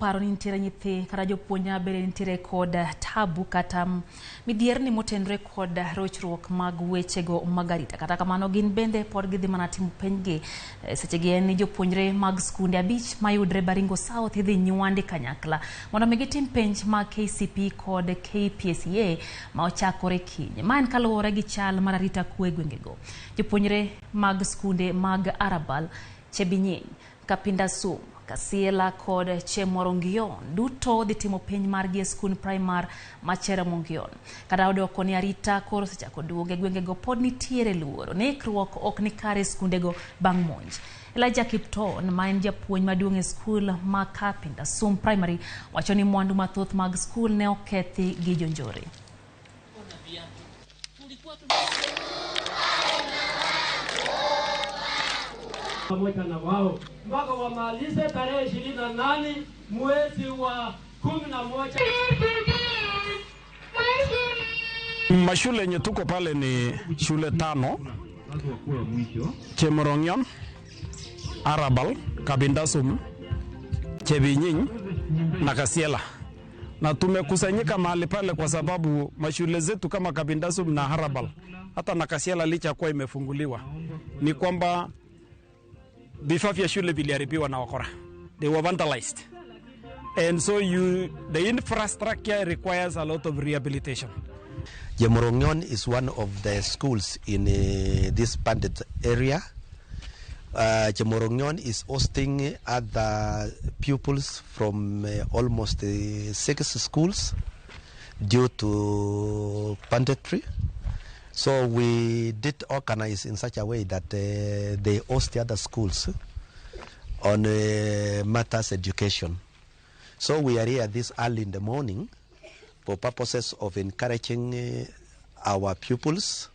Paro ni nitiere nyithi kata jopuonj bende nitiere kod tabu kata midhierni motenore kod rochruok mag wechego mag arita. Kata kamano gin bende pod gidhi mana timo penjgi. Sechegi en ni jopuonjre mag skunde 5 mayudre Baringo South idhi nywandi kanyakla mondo mi gitim penj mag KCPE kod KPSEA ma ochakore kiny. Ma en kaluwore gi chal mar arita kwe e gwengego. Jopuonjre mag skunde mag Arabal, Chebinyiny, Kapindasum, Kasiela kod Chemorongion duto dhi timo penj margi e skund primar ma Cheremongion. Kata odoko ni arita koro osechako duogo e gwengego pod nitiere luoro ni ikruok ok ni kare e skundego bang' monj. Elijah Kipton ma en japuonj maduong' e skul ma Kapindasum Primary wacho ni mwandu mathoth mag skul ne okethi gi jonjore. Pamoja na wao mpaka wamalize tarehe 28 mwezi wa 11. Mashule yenye tuko pale ni shule 5: Chemorongion, Arabal, Kabindasum, Chebinyiny na Kasiela. Na tumekusanyika mahali pale kwa sababu mashule zetu kama Kabindasum na Arabal hata na Kasiela licha kuwa imefunguliwa, ni kwamba vifaa vya shule viliharibiwa na wakora. They were vandalized. And so the infrastructure requires a lot of rehabilitation. Chemorongion is one of the schools in this bandit area. Chemorongion is hosting other pupils from almost 6 schools due to banditry. So we did organize in such a way that they host the other schools on matters education. So we are here this early in the morning for purposes of encouraging our pupils